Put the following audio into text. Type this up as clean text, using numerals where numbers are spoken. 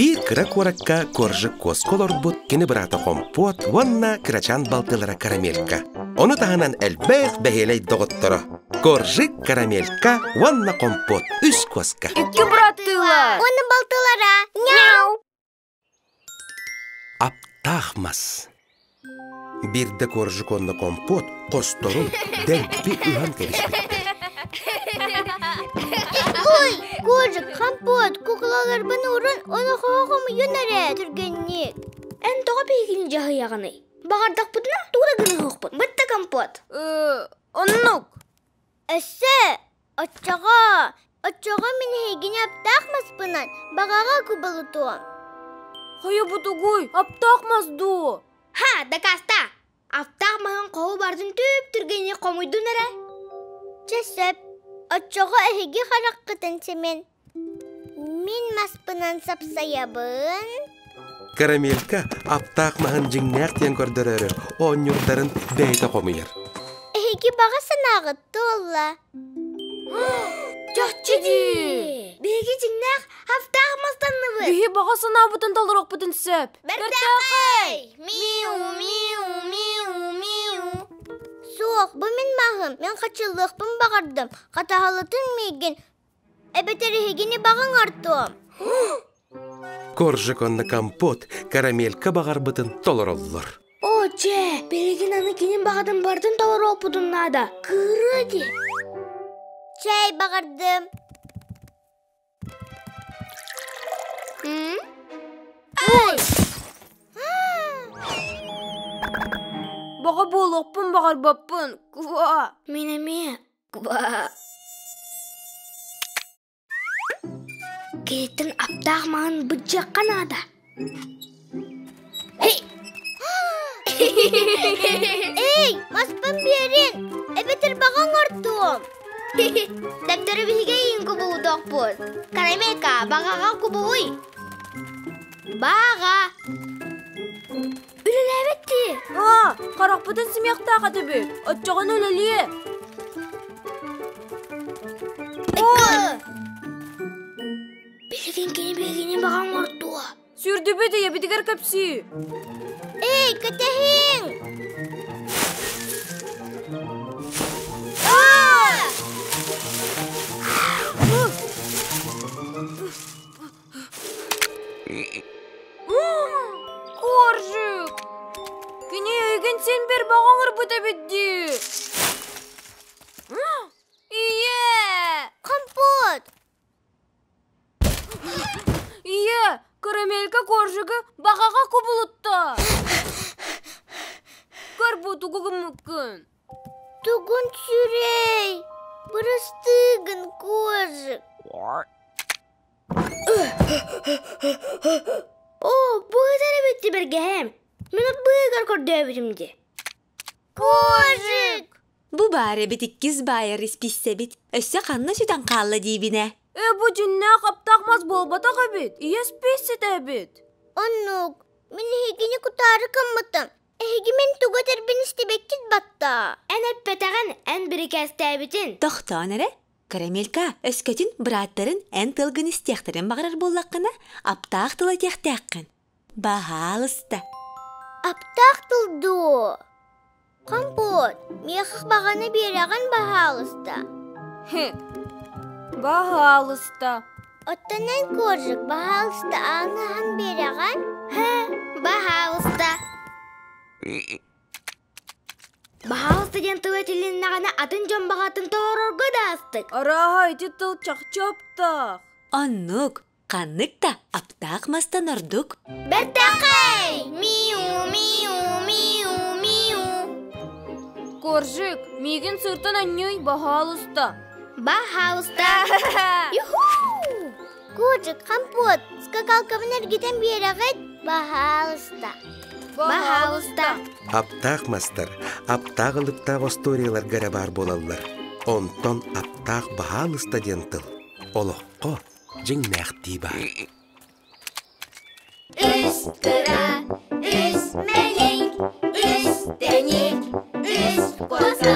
Биир кыра куоракка Коржик куоска олорбут кини быраата Хомпуот уонна кырачаан балтылара Карамелька. Ону таһынан элбэх бэһиэлэй доҕотторо Коржик, Карамелька уонна Хомпуот үс куоска. Икки быраттыылар. Уонна балтылара. Няу! Аптаах мас. Биирдэ Коржик уонна Компот хосторун дэлби ыһан кэбиспиттэр. Ой, Коржик, Компот, куклаларбын уурун, ону хомуйун эрэ түргэнник. Эн тоҕо биһигини дьаһайаҕыный? Баҕардахпытына тугу да гыныһыахпыт. Бытта Компот. Оннук. Өссө Оччоҕо, оччоҕо мин эһигини аптаах маспынан баҕаҕа кубулутуом. Хайа бу тугуй? Аптаах мас дуу? Ха, дакааста! Аптаах маһын хоһу бардын түп-түргэнник хомуйдун эрэ. Чэ сөп. Оччоҕо эһиги хараххытын симин. Мин маспынан сапсайабын. Карамелька аптаах маһын дьиҥнээх диэн көрдөрөөрү оонньуурдарын бэйэтэ хомуйар. Эһиги баҕа санааҕыт туолла. Чахчы дии! Биһиги дьиҥнээх аптаах мастанныбыт. Биһи баҕа санаабытын толоруохпутун сөп. Бэртээхэй! Миу, миу, миу, миу. Суох, бу мин маһым. Мин хачыллыахпын баҕардым. Хатаһалытын миигин Эбэтэр эһигини баҕаҥ ортуом. Коржик уонна компот карамелька баҕарбытын толороллор. О, чэ, билигин аны кинин баҕатын барытын толоруохпутун наада. Кыырыа дии. Чэй баҕардым. Ой! Баҕа буолуохпун баҕарбаппын. Ква! Мин эмиэ. Киниттэн аптаах маҥан быдьыахха наада. Эй, маспын биэрин, эбэтэр баҕаҥ ортуом. Дэптэрэ биһиги эйиин кубулутуохпут. Карамелька, баҕаҕа кубулуй. Баҕа. Үлэлээбэт дии. Аа, харахпытын симиэхтээх этибит. Оччоҕуна үлэлиэ. Билигин кини биһигини баҕаҥ ортуо. Сүүрдүбүт ийэбитигэр кэпсии. Эй, кэтэһиҥ! Коржик! Кини эйигин син бир баҕаҥырбыт эбит дии. Ийэ! Компот! Ийэ, карамелька коржигы баҕаҕа кубулутта. Көр бу тугу гыммыккын. Тугун сүрэй! Бырастыыгын, Коржик! Оо, бу ыытар эбит бэргэһэм. Мин от быыгар көрдөөбүтүм дии. Коржик! Бу баар эбит иккис баайар исписсэбит. Өссө ханна сүтэн хаалла диибинэ? Ээ, бу дьиннээх аптаах мас буолбатах эбит. Ийэ испииссэтэ эбит. Оннук. Мин эһигини кутаары гыммытым. Эһиги мин тугу этэрбин истибэккит батта. Эн эппэтэҕин, эн бирикээстээбитин. Тохтоон эрэ. Карамелька, өскөтүн бырааттарын эн тылгын истиэхтэрин баҕарар буоллаххына, аптаах тыл этиэхтээххин. Баһаалыста. Аптаах тыл дуо? Компот, миэхэ баҕаны биэрэҕин баһаалыста. Баһаалыста. Оттон эн коржик, баһаалыста ааны аһан биэрэҕин? Баһаалыста. Баһаалыста диэн тыл этилиннэҕинэ атын дьон баҕатын толорорго да астык. Арааһа ити тыл чахчы аптаах. Оннук, ханнык да аптаах мастан ордук. Бэртээхэй! Миу, миу, миу, миу. Коржик, миигин сыыртан анньый, баһаалыста. Баһаалыста. Юху! Коржик, компот, скакалкабын эргитэн биэрэҕит? Баһаалыста. Баһаалыста. Аптаах мастар аптаах ылыктаах остуоруйаларга эрэ баар буолаллар. Онтон аптаах баһаалыста диэн тыл олоххо дьиҥнээхтии баар. Үс кыра, үс мэник, үс тэник, үс коза.